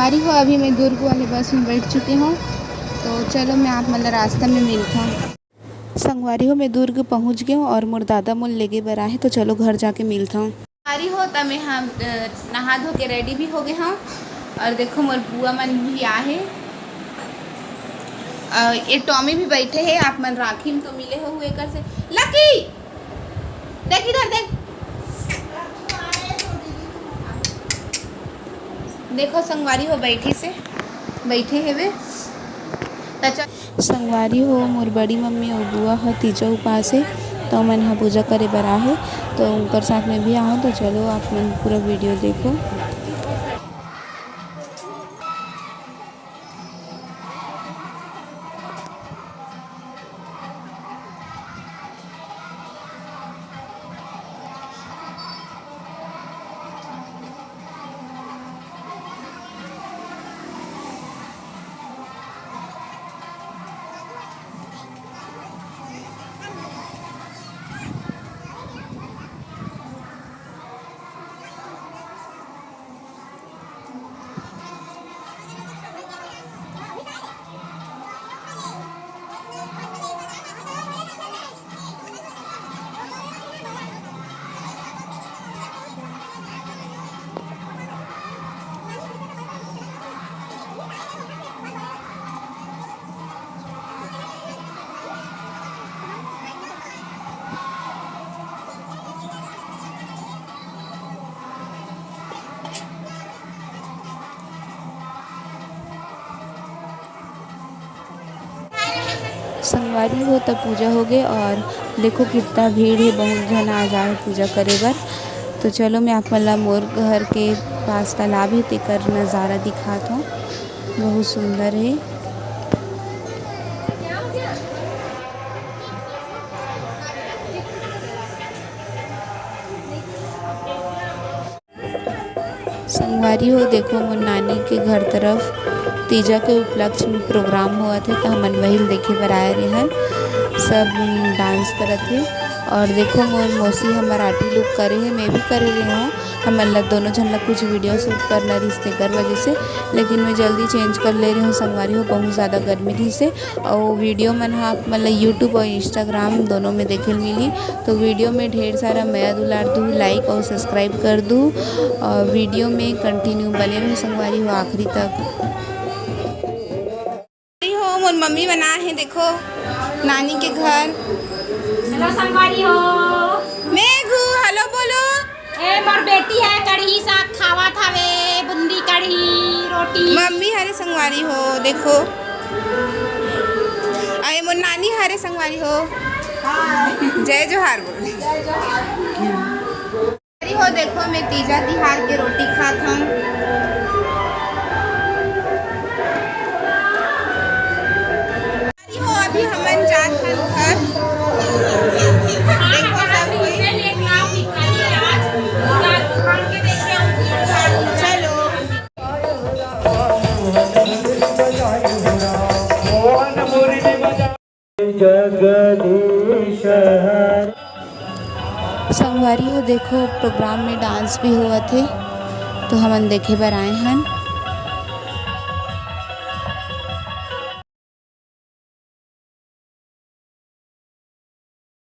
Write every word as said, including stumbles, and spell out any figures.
अरे हो, अभी मैं दुर्ग वाले बस में बैठ चुकी हूँ, तो चलो मैं आप मन ला रास्ता में मिलता हूँ। संगवारी हो, मैं दुर्ग पहुँच गई हूँ और मोर दादा मोल लेगे बर आहे, तो चलो घर जाके मिलता हूँ। संगवारी हो, त मैं हम, अ, नहा धो के रेडी भी हो गए हूँ और देखो मोर बुआ मन भी आहे। अ, ये टॉमी भी बैठे है, आप मन राखी में तो मिले हो हुए कर से। लकी, देख इधर देख। देखो संगवारी हो बैठी से, बैठे हेवे। त चल संगवारी हो, मोर बड़ी मम्मी अउ बुआ ह तीजा उपास हे, त ओमन ह पूजा करे बर आहे, त उनकर साथ में भी आहूँ। त चलो आप मन पूरा वीडियो देखो। संगवारी हो, त पूजा हो गए और देखो कितना भीड़ है, बहुत झन आ जाए पूजा करे बर। तो चलो मैं आप मन ला मोर घर के पास तालाब है, तेकर नज़ारा दिखात हूँ, बहुत सुंदर है। संगवारी हो, देखो मोर नानी के घर तरफ तीजा के उपलक्ष्य में प्रोग्राम होवत हे, त हमन वही ल देखे बर आए रेहन। सब डांस करत हे और देखो मोर मौसी हमर आटी लुक करे हे, मैं भी करे रेहे हूँ। हमन ला दोनों झन ला कुछ वीडियो शूट करना रिहिस तेकर वजह से, लेकिन मैं जल्दी चेंज कर ले रही हूँ संगवारी हो, बहुत ज़्यादा गर्मी रिहिस हे। अउ वीडियो मन ह आप मन ल YouTube अउ Instagram दोनों में देखे ल मिलही। तो वीडियो में ढेर सारा मया दुलार दू, लाइक अउ सब्सक्राइब कर दू। और वीडियो में कंटिन्यू बने रहो संगवारी हो आखिरी तक। हो मोर मम्मी बना है, देखो नानी के घर। हेलो संगवारी हो। मेघू, हेलो बोलो। ए, मोर बेटी है, कढ़ी साग खावत हवे, बुंदी कढ़ी, रोटी। मम्मी हरे संगवारी हो, देखो। अरे, मोर नानी हरे संगवारी हो। जय जोहार बोल। संगवारी हो, देखो, मैं तीजा तिहार के रोटी खात हूँ। हो, अभी हमन जात हन घर। देखो सब कोई। चलो। संगवारी हो, देखो, प्रोग्राम में डांस भी होवत हे, तो हमन देखे बर आए हन।